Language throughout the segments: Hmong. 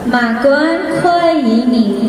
马关快已泯。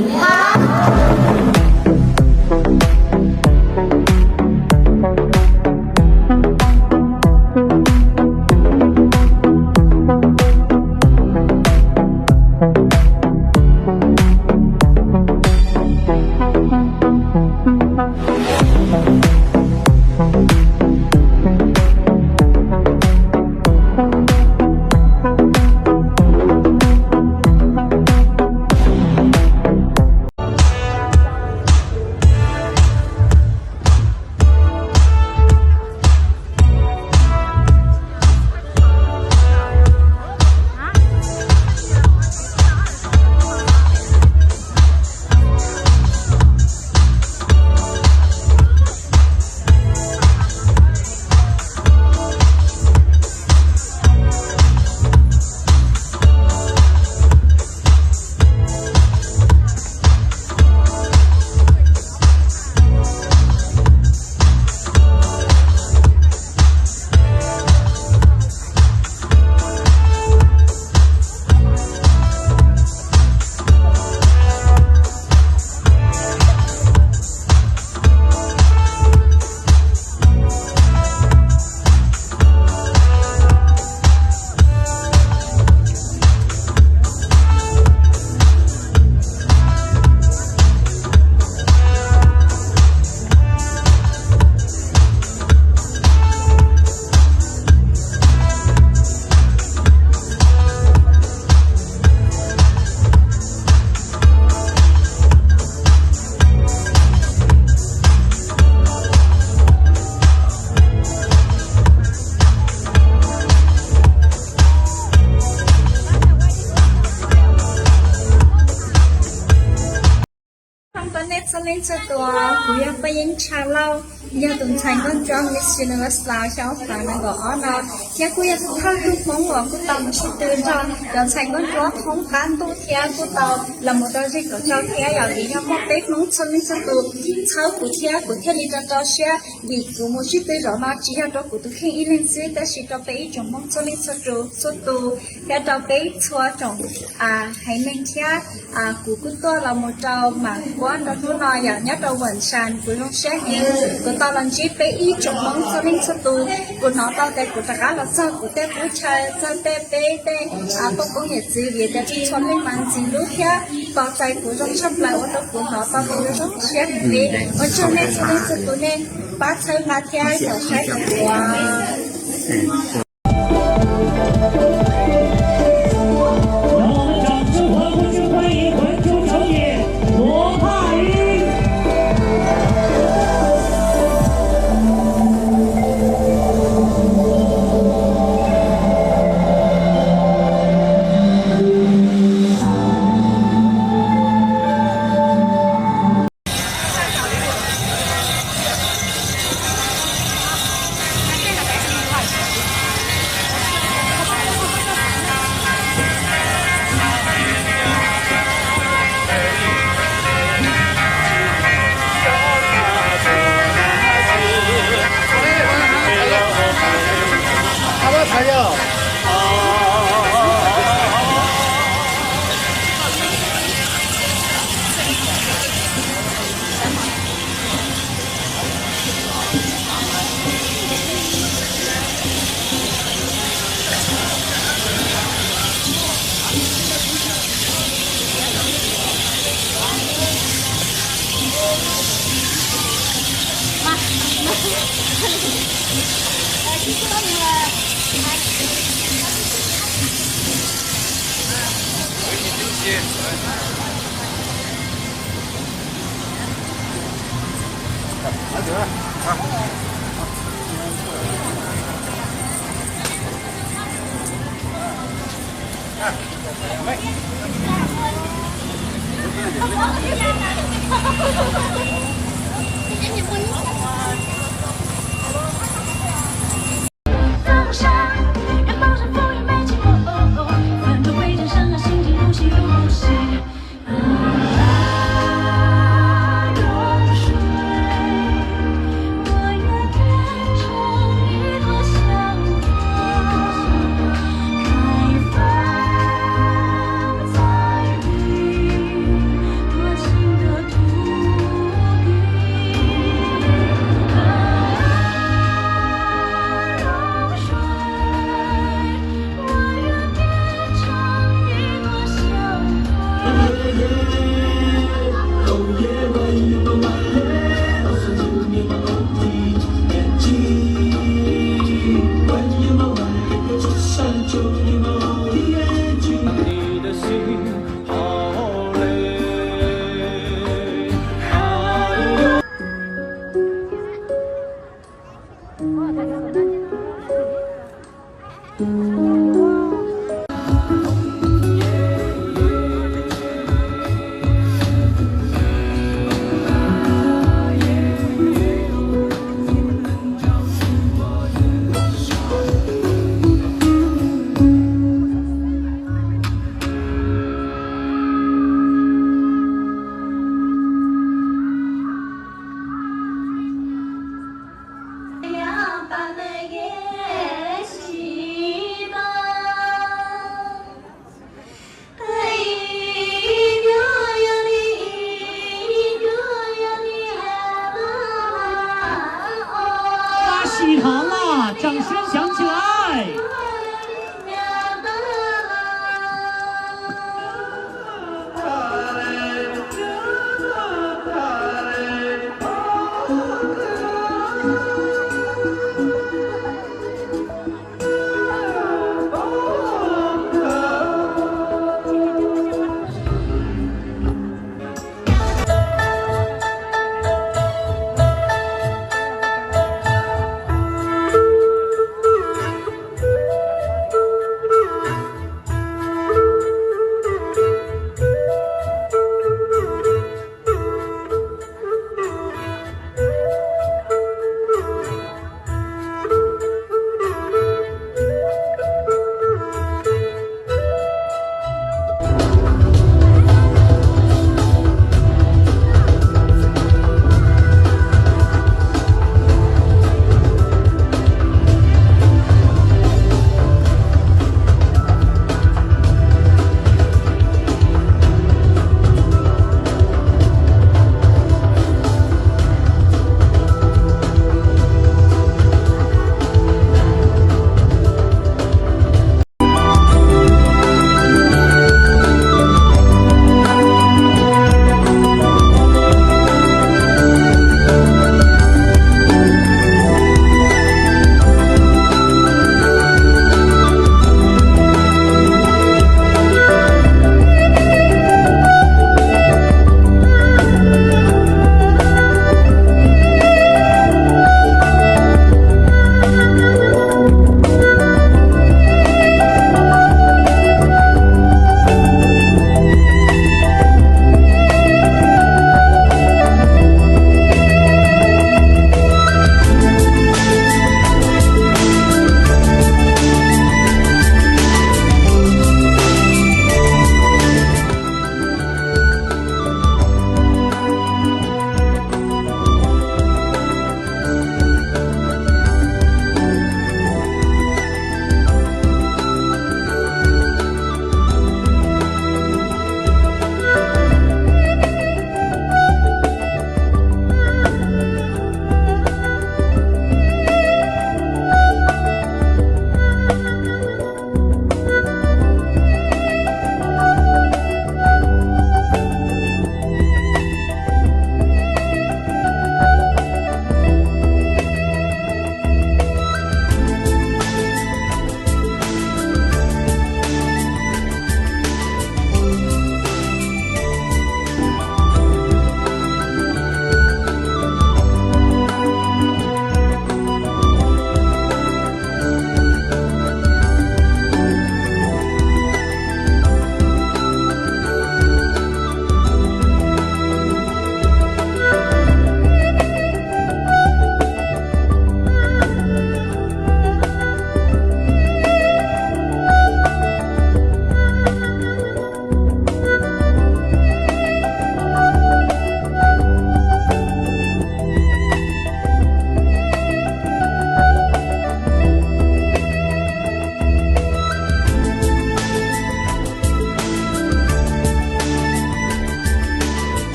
Thov nej txhua leej txhua tus, kuv yog Paj Yeeb Tsha Lauj, yog tus ntxhais nkauj nruab Miss Universe Laos xyoo ob phav nees nkaum ob no, thiab kuj yog tus thawj tub Hmoob uas kuj tau mus sib tw nrog cov ntxhais nkauj nruab thoob qab ntuj thiab kuj tau los mus rau zej kaum rau thiab. Yog vim yog muaj peb Hmoob txhua leej txhua tus txhawb kuv thiab kuv thiaj li rau rau siab, vim kuv mus sib tw zaum no tsis yog rau kuv tus kheej ib leeg xwb, tab sis rau peb ib tsoom Hmoob txhua leej txhua tus, txhua tus, thiab rau peb txhua tsoom haiv neeg thiab. Kuv kuj tuaj los mus rau Mam Kuab rau hnub no yom, nyob rau Vam San, kuv zoo siab heev. Kuv tau los ntsib peb ib tsoom Hmoob txhua leej txhua tus. Kuv hnov tau tias kuv rov qab los txog kuv tej qub chaw, txog tej peb tej poj koob yawm txwv, vim tias txhua leej mas ntxim hlub thiab tos txais kuv zoo tshaj plaws, ua rau kuv hnov tau kuv zoo siab heev li. Ua tsaug nej txhua leej txhua tus nej pab txhawb nqa thiab caum saib rau kuv.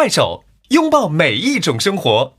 快手，拥抱每一种生活。